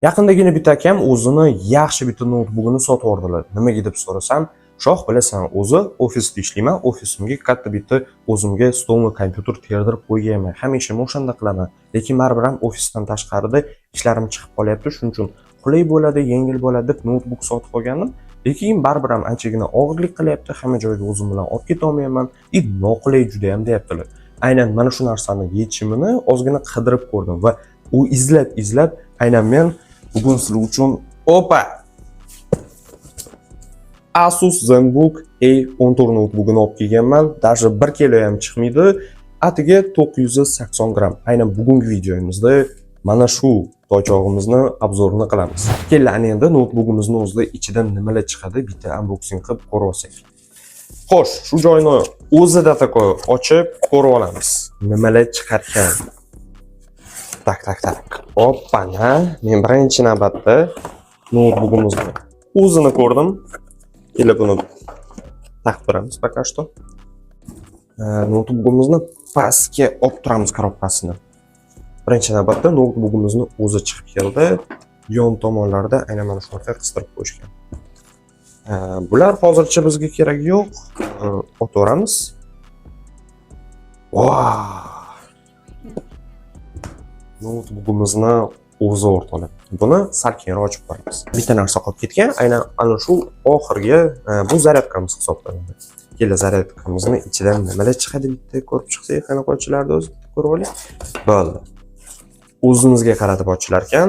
Yaqindagina bitta akam o'zini yaxshi bitta noutbukini sotib yubordilar. Nimaga deb so'rasam, "Shoh, bilasan, o'zi ofisda ishlayman, ofisimga katta bitta o'zimga stolni kompyuter terdirib qo'yganman. Hamisha o'shanda qilaman. Lekin baribir ham ofisdan tashqarida ishlarim chiqib qolyapti. Shuning uchun qulay bo'ladi, yengil bo'ladi deb noutbuk sotib olgandim. Lekin baribir ham anchagina og'irlik qilyapti, hamma joyga o'zim bilan olib ketolmayapman и noqulay judayam", deyaptilar. Aynan mana shu narsani yechimini ozgina qidirib ko'rdim va u izlab izlab aynan men bugun sizlar uchun, opa, Asus ZenBook A14 noutbukini olib kelganman. Даже 1 kilo ham chiqmaydi. Atigi 980 gramm. Aynan bugungi videomizda mana shu toychog'imizni обзор ini qilamiz. Kelinglar, ana endi noutbukimizni o'zida ichidan nimalar chiqadi, bitta unboxing qilib ko'rib olsak. Xo'sh, shu joyni o'zida такой ochib ko'rib olamiz. Nimalar chiqarkan? Так, так, так. Oppa-na, men birinchi navbatda noutbukimizni o'zini ko'rdim. Kelib buni taqib turamiz пока что. Noutbukimizni pastga olib turamiz korobkasini. Birinchi navbatda noutbukimizni o'zi chiqib keldi. Yon tomonlarida aynan mana shunaqa qistirib qo'yishgan. Bular hozircha bizga keragi yo'q. Otaveramiz. Vau! Noutbukimizni o'zi, o'rtoqlar. Buni sal keyinroq ochib ko'ramiz. Bitta narsa qolib ketgan, aynan ana shu oxirgi bu zaryadkamiz hisoblanadi. Kela, zaryadkamizni ichidan nimalar chiqadi, bitta ko'rib chiqsak, qanaqa ochilardi o'zi, bitta ko'rib oling. Bo'ldi. O'zimizga qaratib ochilar ekan.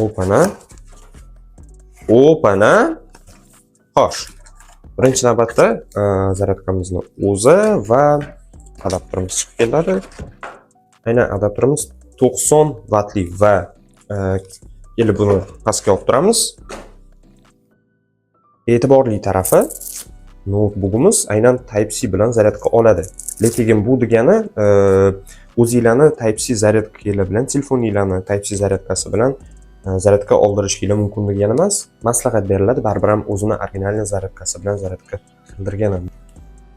Opana. Opana. Xo'sh. Birinchi navbatda zaryadkamizni o'zi va adapterimiz chiqib keladi. Aynan adapterimiz 90 vatli va kelib buni pastga olib turamiz. E'tiborli tarafi, noutbukimiz aynan Type-C bilan zaryadka oladi. Lekin bu degani o'zinglarni Type-C zaryadkalar bilan, telefoninglarni Type-C zaryadkasi bilan zaryadka oldirishinglar mumkin degani emas. Maslahat beriladi, baribir ham o'zini оригинальный zaryadkasi bilan zaryadka qildirgani.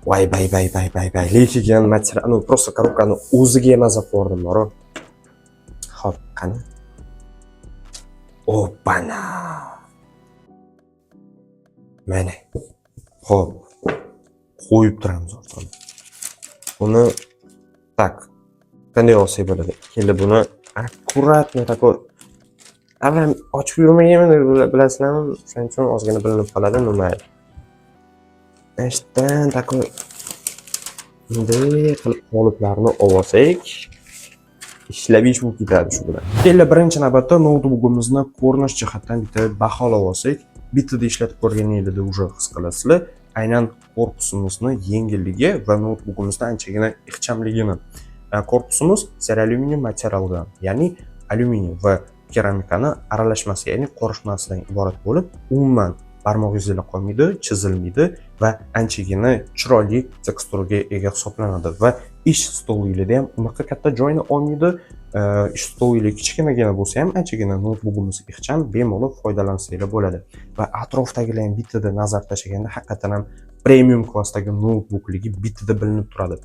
Voy bay bay bay bay bay, lekin material, ну, просто korobkani o'ziga maza qilib boru. Xo'p, qani? Opana. Mana. Xo'p. Qo'yib turamiz, o'rtoqlar. Buni так, qanday olsak bo'ladi? Kelib buni аккуратно такой avval ochib yurmaganman, bilasizlarmi? Shuning uchun ozgina bilinib qoladi, ну mayli. Mana shu yerdan такой bunday qilib qoliplarni olib olsak, ishlab ish bo'lib ketadi shu bilan. Endi birinchi navbatda noutbukimizni ko'rinish jihatdan bitta baholab olsak, bittada ishlatib ko'rganingizda уже his qilasizlar aynan korpusimizni yengilligi va noutbukimizni anchagina ixchamligini. Korpusimiz seralyuminiy materialdan, ya'ni alyuminiy va keramikani aralashmasi, ya'ni qorishmasidan iborat bo'lib, umuman barmoq izlar qolmaydi, chizilmaydi va anchagina chiroyli teksturaga ega hisoblanadi va ish stolida ham unaqa katta joyni olmaydi. Ish stoli kichkinagina bo'lsa ham, anchagina noutbukimiz ixcham, bemalol foydalansanglar bo'ladi va atrofdagilar ham bittada nazar tashlaganda haqiqatdan ham premium klassdagi noutbukligi bittada bilinib turadi.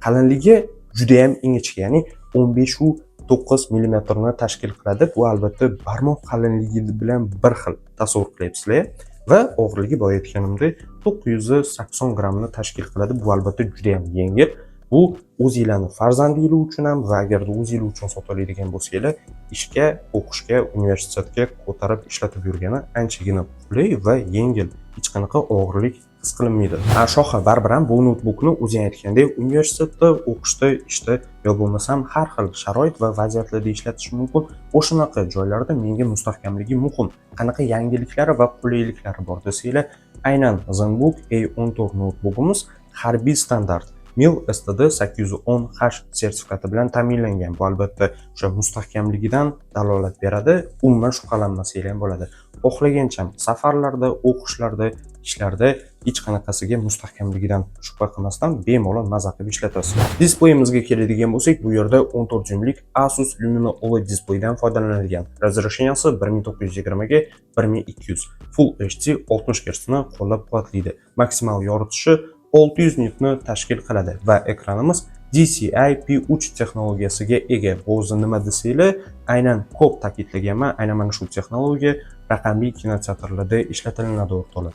Qalinligi judayam ingichka, ya'ni 15,9 millimetrni tashkil qiladi. Bu albatta barmoq qalinligi bilan bir xil, tasavvur qilyapsizlar, va og'irligi, boya aytganimdek, 980 grammni tashkil qiladi. Bu albatta judayam yengil. Bu o'zinglarni farzandinglar uchun ham va agarda o'zinglar uchun sotib oladigan bo'lsanglar, ishga, o'qishga, universitetga ko'tarib ishlatib yurgani anchagina qulay va yengil, hech qanaqa og'irlik his qilinmaydi. A shoha, baribir ham bu noutbukni, o'zing aytgandek, universitetda, o'qishda, ishda yo bo'lmasam har xil sharoit va vaziyatlarda ishlatish mumkin. O'shanaqa joylarda menga mustahkamligi muhim, qanaqa yangiliklari va qulayliklari bor desanglar, aynan ZenBook A14 noutbukimiz harbiy standart MIL STD 810H sertifikati bilan ta'minlangan. Bu albatta o'sha mustahkamligidan dalolat beradi. Umuman shubhalanmasanglar ham bo'ladi. Xohlagancha safarlarda, o'qishlarda, ishlarda hech qanaqasiga mustahkamligidan shubha qilmasdan bemalol maza qilib ishlatasiz. Displeyimizga keladigan bo'lsak, bu yerda 14 dyumlik Asus Lumina OLED displeydan foydalanilgan. Разрешение si 1920 ga 1200, Full HD, 60 Hz ni qo'llab-quvvatlaydi. Maksimal yoritishi 600 nitni tashkil qiladi va ekranimiz DCI P3 texnologiyasiga ega. Bu o'zi nima desanglar, aynan ko'p ta'kidlaganman, aynan mana shu texnologiya raqamli kinoteatrlarda ishlatilinadi, o'rtoqlar.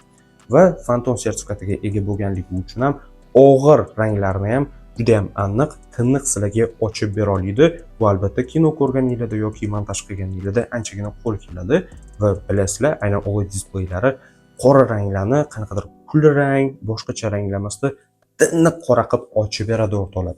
Va Pantone sertifikatiga ega bo'lganligi uchun ham og'ir ranglarni ham juda ham aniq, tiniq sizlarga ochib bera oladi. Bu albatta kino ko'rganinglarda yoki montaj qilganinglarda anchagina qo'l keladi. Va bilasizlar, aynan OLED displeylari qora ranglarni qanaqadir kulrang, boshqacha ranglamasda tiniq qora qilib ochib beradi, o'rtoqlar.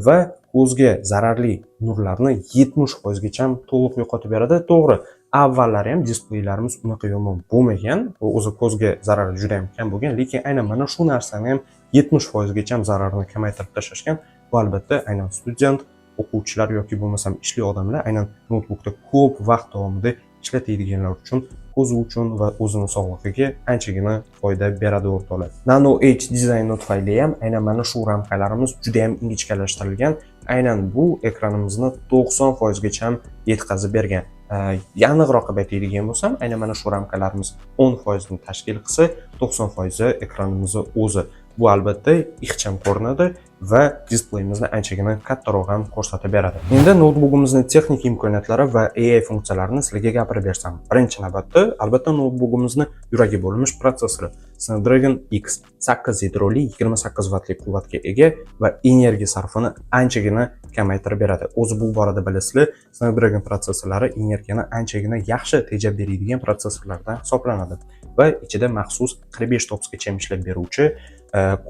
Va ko'zga zararli nurlarni 70% gacha to'liq yo'qotib beradi. To'g'ri, avvallari ham displeylarimiz unaqa yomon bo'lmagan, o'zi ko'zga zarari juda ham kam bo'lgan, lekin aynan mana shu narsani ham 70% gacha zararini kamaytirib tashlashgan. Bu albatta aynan student, o'quvchilar yoki bo'lmasam ishli odamlar, aynan noutbukda ko'p vaqt davomida ishlatadiganlar uchun, ko'zi uchun va o'zini sog'lig'iga anchagina foyda beradi, o'rtoqlar. Nano Edge dizayni tufayli ham aynan mana shu ramkalarimiz juda ham ingichkalashtirilgan. Aynan bu ekranimizni 90% gacha yetkazib bergan. Aniqroq qilib aytadigan bo'lsam, aynan mana shu ramkalarimiz 10% ni tashkil qilsa, 90% ekranimizni o'zi. Bu albatta ixcham ko'rinadi va displeyimizni anchagina kattaroq ham ko'rsatib beradi. Endi noutbukimizni texnik imkoniyatlari va AI funksiyalarini sizlarga gapirib bersam. Birinchi navbatda, albatta, noutbukimizni yuragi bo'lmish protsessori Snapdragon X 8 yadroli, 28 vattli quvvatga ega va energiya sarfini anchagina kamaytirib beradi. O'zi bu borada bilasizlar, Snapdragon protsessorlari energiyani anchagina yaxshi tejab beradigan protsessorlardan hisoblanadi va ichida maxsus 45 TOPSgacha ishlab beruvchi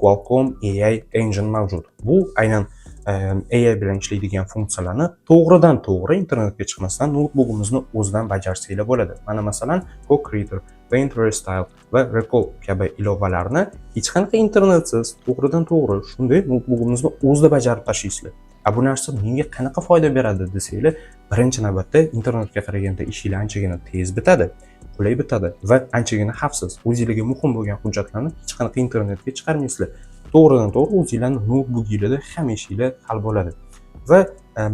Qualcomm AI Engine mavjud. Bu aynan AI bilan ishlaydigan funksiyalarni to'g'ridan to'g'ri internetga chiqmasdan noutbukimizni o'zidan bajarsanglar bo'ladi. Mana masalan, Cocreator, Paint Style va Recall kabi ilovalarni hech qanaqa internetsiz to'g'ridan to'g'ri shunday noutbukimizni o'zida bajarib tashlaysizlar. A bu narsa menga qanaqa foyda beradi desanglar, birinchi navbatda internetga qaraganda ishinglar anchagina tez bitadi, qulay bitadi va anchagina xavfsiz. O'zinglarga muhim bo'lgan hujjatlarni hech qanaqa internetga chiqarmaysizlar. To'g'ridan to'g'ri o'zinglarni noutbukinglarda hamma ishinglar hal bo'ladi. Va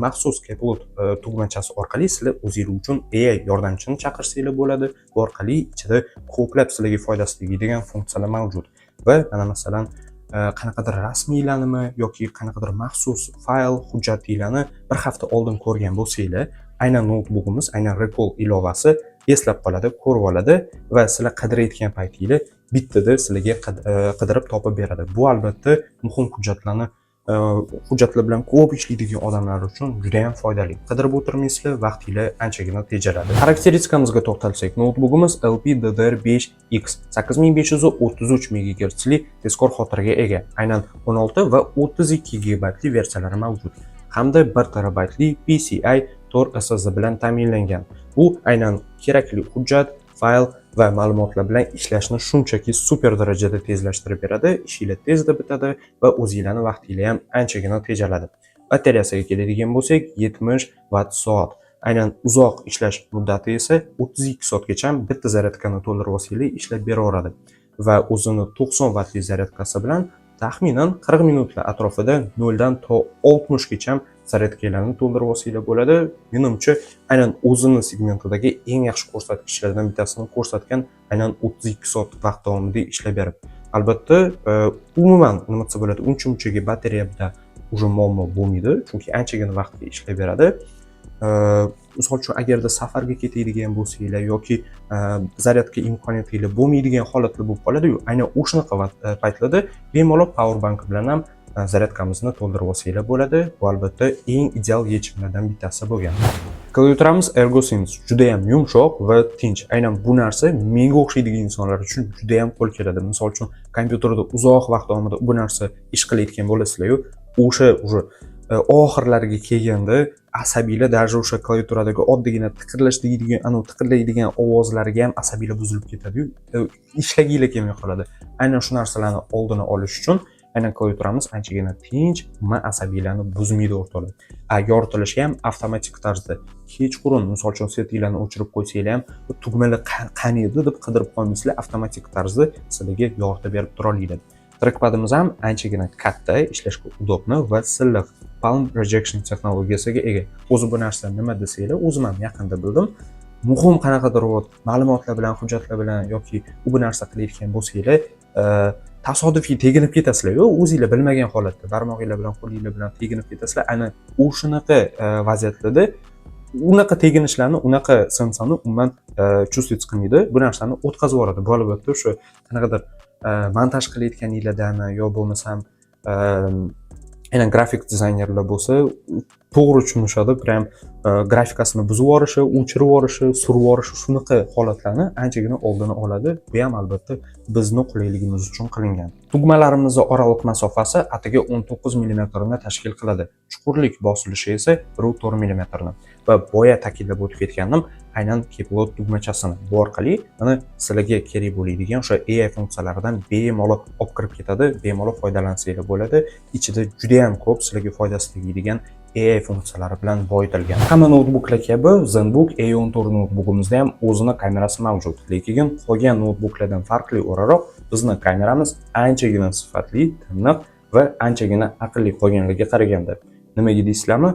maxsus Copilot tugmachasi orqali sizlar o'zinglar uchun AI yordamchini chaqirsanglar bo'ladi. Bu orqali ichida ko'plab sizlarga foydasi tegadigan funksiyalar mavjud. Va mana masalan, qanaqadir rasmiylarnimi yoki qanaqadir maxsus fayl, hujjatlarni bir hafta oldin ko'rgan bo'lsanglar, aynan noutbukimiz, aynan Recall ilovasi eslab qoladi, ko'rib oladi va sizlar qidirayotgan paytinglar bittada sizlarga qidirib topib beradi. Bu albatta muhim hujjatlarni, hujjatlar bilan ko'p ishlaydigan odamlar uchun juda ham foydali. Qidirib o'tirmaysizlar, vaqtinglar anchagina tejaladi. Xarakteristikamizga to'xtalsak, noutbukimiz LPDDR5X 8533 MHz li tezkor xotiraga ega. Aynan 16 va 32 gigabaytli versiyalari mavjud hamda 1 terabaytli PCI 4 SSD bilan ta'minlangan. Bu aynan kerakli hujjat, fayl va ma'lumotlar bilan ishlashni shunchaki super darajada tezlashtirib beradi, ishinglar tezda bitadi va o'zinglarni vaqtinglar ham anchagina tejaladi. Batareyasiga keladigan bo'lsak, 70 vatt soat. Aynan uzoq ishlash muddati esa 32 soatgacha bitta zaryadkani to'ldirib olsanglar ishlab beraveradi va o'zini 90 vattli zaryadkasi bilan taxminan 40 minutlar atrofida 0 dan to 60 gacha zaryadkalarni to'ldirib olsanglar bo'ladi. Menimcha, aynan o'zini segmentidagi eng yaxshi ko'rsatkichlardan bittasini ko'rsatgan, aynan 32 soat vaqt davomida ishlab berib. Albatta, umuman nima desa bo'ladi, uncha munchaga batareyada уже muammo bo'lmaydi, chunki anchagina vaqtga ishlab beradi. Misol uchun, agarda safarga ketadigan bo'lsanglar yoki zaryadka imkoniyatinglar bo'lmaydigan holatlar bo'lib qoladi-yu, aynan o'shanaqa paytlarda bemalol power bank bilan ham zaryadkamizni to'ldirib olsanglar bo'ladi. Bu albatta eng ideal yechimlardan bittasi bo'lgan. Klaviaturamiz ErgoSense juda ham yumshoq va tinch. Aynan bu narsa menga o'xshaydigan insonlar uchun juda ham qo'l keladi. Misol uchun, kompyuterda uzoq vaqt davomida bu narsa ish qilayotgan bo'lasizlar-yu, o'sha уже oxirlariga kelganda asabiylar, даже o'sha klaviaturadagi oddiygina tiqirlash deydigan, anavi tiqirlaydigan ovozlarga ham asabiylar buzilib ketadi-yu, ishlaginglar kelmay qoladi. Aynan shu narsalarni oldini olish uchun aynan klaviaturamiz anchagina tinch, umuman asabiylarni buzmaydi, o'rtoqlar. A yoritilishi ham avtomatik tarzda. Kechqurun, misol uchun, свет inglarni o'chirib qo'ysanglar ham, bu tugmalar qani edi deb qidirib qolmaysizlar, avtomatik tarzda sizlarga yoritib berib tura oladi. Trackpadimiz ham anchagina katta, ishlashga удобно va silliq, palm rejection texnologiyasiga ega. O'zi bu narsa nima desanglar, o'zim ham yaqinda bildim. Muhim qanaqadir вот ma'lumotlar bilan, hujjatlar bilan yoki u bu narsa qilayotgan bo'lsanglar, Tasodifiy teginib ketasizlar-yu, o'zinglar bilmagan holatda barmog'inglar bilan, qo'linglar bilan teginib ketasizlar. Aynan o'shanaqa vaziyatlarda unaqa teginishlarni, unaqa sensorni umuman чувствовать qilmaydi, bu narsani o'tkazib yuboradi. Bu albatta o'sha qanaqadir montaj qilayotganinglardami yo bo'lmasam aynan grafik dizaynerlar bo'lsa, to'g'ri tushunishadi. Прям grafikasini buzib yuborishi, o'chirib yuborishi, surib yuborishi, shunaqa holatlarni anchagina oldini oladi. Bu ham albatta bizni qulayligimiz uchun qilingan. Tugmalarimizni oraliq masofasi atigi 19 millimetrni tashkil qiladi, chuqurlik bosilishi esa 1,4 millimetrni. Va boya ta'kidlab o'tib ketgandim aynan Caps Lock tugmachasini. Bu orqali mana sizlarga kerak bo'ladigan o'sha AI funksiyalaridan bemalol olib kirib ketadi, bemalol foydalansanglar bo'ladi. Ichida judayam ko'p sizlarga foydasi tegadigan AI funksiyalari bilan boyitilgan. Hamma noutbuklar kabi ZenBook A14 noutbukimizda ham o'zini kamerasi mavjud, lekin qolgan noutbuklardan farqli o'laroq bizni kameramiz anchagina sifatli, tiniq va anchagina aqlli qolganlarga qaraganda. Nimaga deysizlarmi?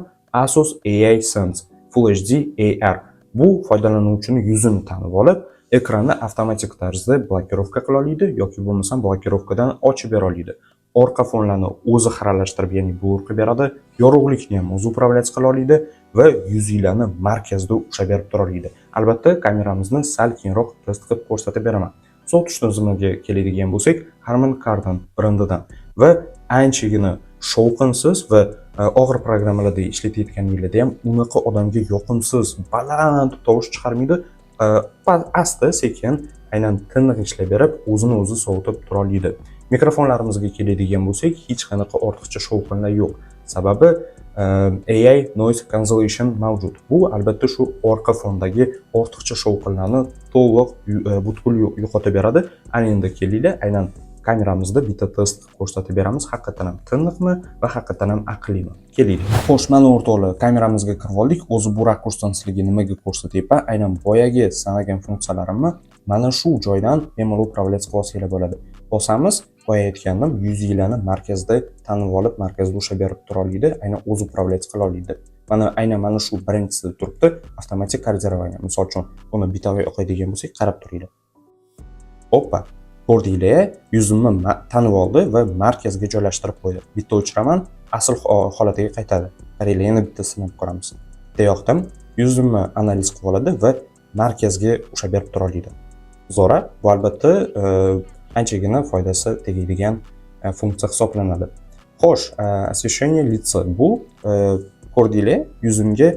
Asus AI Sense Full HD AR. Bu foydalanuvchini yuzini tanib olib, ekranni avtomatik tarzda blokirovka qila oladi yoki bo'lmasam blokirovkadan ochib bera oladi. Orqa fonlarni o'zi xiralashtirib, ya'ni blur qilib beradi, yorug'likni ham o'zi управлять qila oladi va yuzinglarni markazda ushlab berib tura oladi. Albatta, kameramizni sal keyinroq test qilib ko'rsatib beraman. Sovutish tizimiga keladigan bo'lsak, Harman Kardon brendidan va anchagina shovqinsiz va og'ir programmalarda ishlatayotganinglarda ham unaqa odamga yoqimsiz baland tovush chiqarmaydi. Asta sekin, aynan tiniq ishlab berib, o'zini o'zi sovutib tura oladi. Mikrofonlarimizga keladigan bo'lsak, hech qanaqa ortiqcha shovqinlar yo'q, sababi AI noise cancellation mavjud. Bu albatta shu orqa fondagi ortiqcha shovqinlarni to'liq butkul yo'qotib beradi. Ana endi kelinglar, aynan kameramizda bitta test qilib ko'rsatib beramiz, haqiqatdan ham tiniqmi va haqiqatdan ham aqllimi. Kelinglar. Xo'sh, mana o'rtoqlar, kameramizga kirib oldik. O'zi bu rakursdan sizlarga nimaga ko'rsatyapman? Aynan boyagi sanagan funksiyalarimni mana shu joydan bemalol управлять qilib olsanglar bo'ladi. Bosamiz, boya aytgandim, yuzinglarni markazda tanib olib, markazda ushlab berib tura oladi, aynan o'zi управлять qila oladi. Mana aynan mana shu birinchisida turibdi avtomatik кадрирование. Misol uchun, buni bitta yoqadigan bo'lsak, qarab turinglar. Oppa, ko'rdinglar, yuzimni tanib oldi va markazga joylashtirib qo'ydi. Bitta o'chiraman, asl holatiga qaytadi. Qaranglar, yana bitta sinab ko'ramiz. Bitta yoqdim, yuzimni analiz qilib oladi va markazga ushlab berib tura oladi. Zo'ra, bu albatta anchagina foydasi tegadigan funksiya hisoblanadi. Xo'sh, освещение лица. Bu ko'rdinglar, yuzimga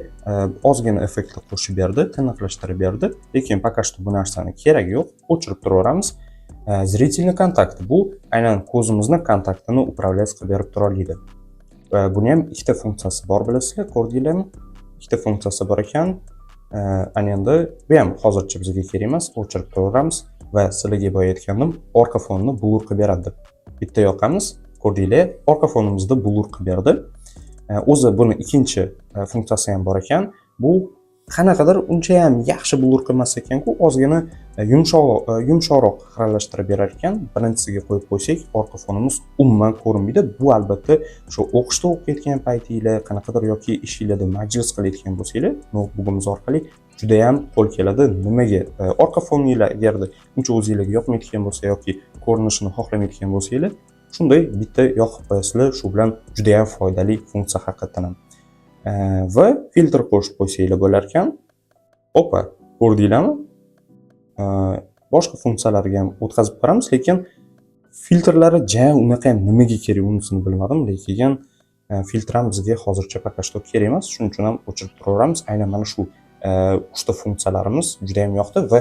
ozgina effektni qo'shib berdi, tiniqlashtirib berdi, lekin пока что bu narsani keragi yo'q, o'chirib turaveramiz. Зрительный контакт. Bu aynan ko'zimizni kontaktini управлять qilib berib tura oladi. Va buni ham ikkita funksiyasi bor, bilasizlar, ko'rdinglarmi? Ikkita funksiyasi bor ekan. Ana endi bu ham hozircha bizga kerak emas, o'chirib turaveramiz. Va sizlarga boya aytgandim, orqa fonni blur qilib beradi deb. Bitta yoqamiz, ko'rdinglar, orqa fonimizni blur qilib berdi. O'zi buni ikkinchi funksiyasi ham bor ekan. Bu qanaqadir uncha ham yaxshi blur qilmas ekanku, ozgina yumshoq, yumshoqroq xiralashtirib berar ekan. Birinchisiga qo'yib qo'ysak, orqa fonimiz umuman ko'rinmaydi. Bu albatta shu o'qishda o'qiyotgan paytinglar, qanaqadir yoki ishinglarda majlis qilayotgan bo'lsanglar, noutbukimiz orqali judayam qo'l keladi. Nimaga? Orqa foninglar agarda uncha o'zinglarga yoqmayotgan bo'lsa yoki ko'rinishini xohlamayotgan bo'lsanglar, shunday bitta yoqib qo'yasizlar, shu bilan judayam foydali funksiya haqiqatdan ham. Va filtr qo'shib qo'ysanglar bo'lar ekan. Opa, ko'rdinglarmi? Boshqa funksiyalarga ham o'tkazib ko'ramiz, lekin filtrlari ja unaqa ham nimaga kerak, unisini bilmadim, lekin filtr ham bizga hozircha пока что kerak emas, shuning uchun ham o'chirib turaveramiz. Aynan mana shu uchta funksiyalarimiz juda ham yoqdi va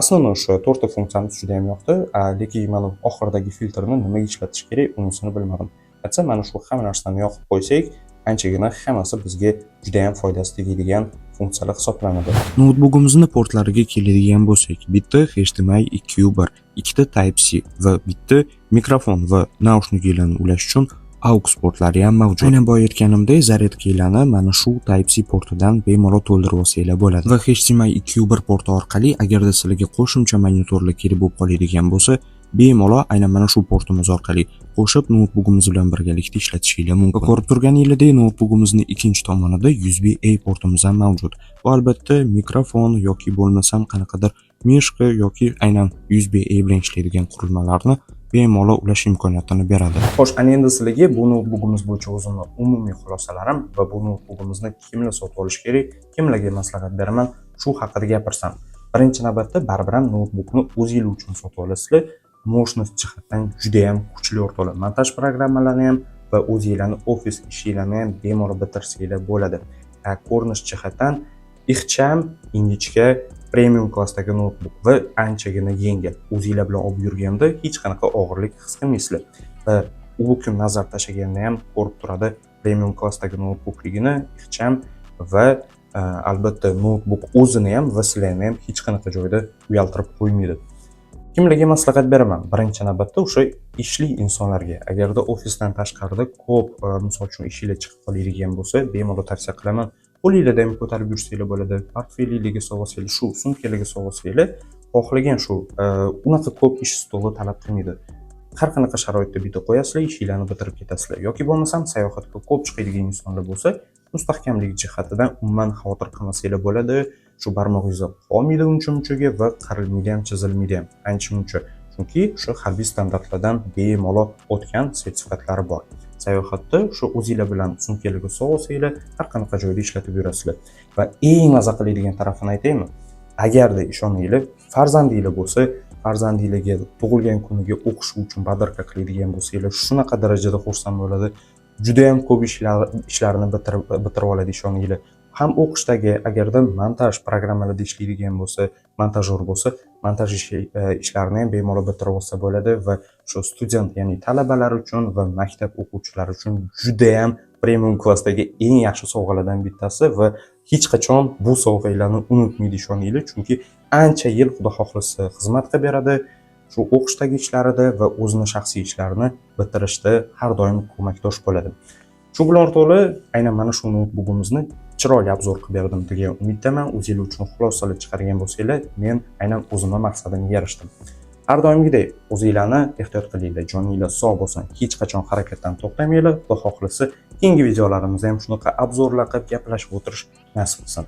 основной o'sha to'rtta funksiyamiz juda ham yoqdi, lekin mana oxiridagi filtrni nimaga ishlatish kerak, unisini bilmadim. Aytsa, mana shu hamma narsani yoqib qo'ysak, anchagina hammasi bizga juda ham foydasi tegadigan funksiyalar hisoblanadi. Noutbukimizni portlariga keladigan bo'lsak, bitta HDMI 2.1, ikkita Type-C va bitta mikrofon va naushniklarni ulash uchun AUX portlari ham mavjud. Aynan boya aytganimdek, zaryadkalarni mana shu Type-C portidan bemalol to'ldirib olsanglar bo'ladi. Va HDMI 2.1 porti orqali agarda sizlarga qo'shimcha monitorlar kerak bo'lib qoladigan bo'lsa, bemalol aynan mana shu portimiz orqali qo'shib, noutbukimiz bilan birgalikda ishlatishinglar mumkin. Va ko'rib turganingizdek, noutbukimizni ikkinchi tomonida USB A portimiz ham mavjud. Bu albatta mikrofon yoki bo'lmasam qanaqadir мышка yoki aynan USB A bilan ishlaydigan qurilmalarni bemalol bemalol ulash imkoniyatini beradi. Xo'sh, ana endi sizlarga bu noutbukimiz bo'yicha o'zimni umumiy xulosalarim va bu noutbukimizni kimlar sotib olish kerak, kimlarga maslahat beraman, shu haqida gapirsam. Birinchi navbatda baribir ham noutbukni o'zinglar uchun sotib olasizlar. Мощность jihatdan juda ham kuchli, o'rtoqlar. Montaj programmalarini ham va o'zinglarni ofis ishinglarni ham bemalol bitirsanglar bo'ladi. Ko'rinish jihatdan ixcham, ingichka, premium klassdagi noutbuk va anchagina yengil. O'zinglar bilan olib yurganda hech qanaqa og'irlik his qilmaysizlar. Va u kim nazar tashlaganda ham ko'rib turadi premium klassdagi noutbukligini, ixcham va albatta noutbuk o'zini ham va sizlarni ham hech qanaqa joyda uyaltirib qo'ymaydi. Kimlarga maslahat beraman? Birinchi navbatda o'sha ishli insonlarga. Agarda ofisdan tashqarida ko'p, misol uchun, ishinglar chiqib qoladigan bo'lsa, bemalol tavsiya qilaman. Qo'linglarda ham ko'tarib yursanglar bo'ladi, portfelinglarga solsanglar, shu sumkalarga solsanglar, xohlagan shu unaqa ko'p ish stoli talab qilmaydi. Har qanaqa sharoitda bitta qo'yasizlar, ishinglarni bitirib ketasizlar. Yoki bo'lmasam sayohatga ko'p chiqadigan insonlar bo'lsa, mustahkamlik jihatidan umuman xavotir qilmasanglar bo'ladi. Shu barmog'ingizda qolmaydi uncha munchaga va qirilmaydi ham, chizilmaydi ham ancha muncha. Chunki shu harbiy standartlardan bemalol o'tgan sertifikatlari bor. Sayohatda shu o'zinglar bilan sumkalarga solsanglar, har qanaqa joyda ishlatib yurasizlar. Va eng maza qiladigan tarafini aytaymi? Agarda ishoninglar, farzandinglar bo'lsa, farzandinglarga tug'ilgan kuniga o'qishi uchun подарка qiladigan bo'lsanglar, shunaqa darajada xursand bo'ladi. Juda ham ko'p ishlarini bitirib oladi, ishoninglar. Ham o'qishdagi, agarda montaj programmalarida ishlaydigan bo'lsa, montajyor bo'lsa, montaj ishlarini ham bemalol bitirib olsa bo'ladi va shu student, ya'ni talabalar uchun va maktab o'quvchilari uchun judayam premium klassdagi eng yaxshi sovg'alardan bittasi va hech qachon bu sovg'alarni unutmaydi, ishoninglar, chunki ancha yil, xudo xohlasa, xizmat qilib beradi shu o'qishdagi ishlarida va o'zini shaxsiy ishlarini bitirishda har doim ko'makdosh bo'ladi. Shu bilan, o'rtoqlar, aynan mana shu noutbukimizni chiroyli обзор qilib berdim degan umiddaman. O'zinglar uchun xulosalar chiqargan bo'lsanglar, men aynan o'zimni maqsadimga erishdim. Har doimgidek o'zinglarni ehtiyot qilinglar, joninglar sog' bo'lsin, hech qachon harakatdan to'xtamanglar. Xudo xohlasa, keyingi videolarimizda ham shunaqa обзор lar qilib gaplashib o'tirish nasib qilsin.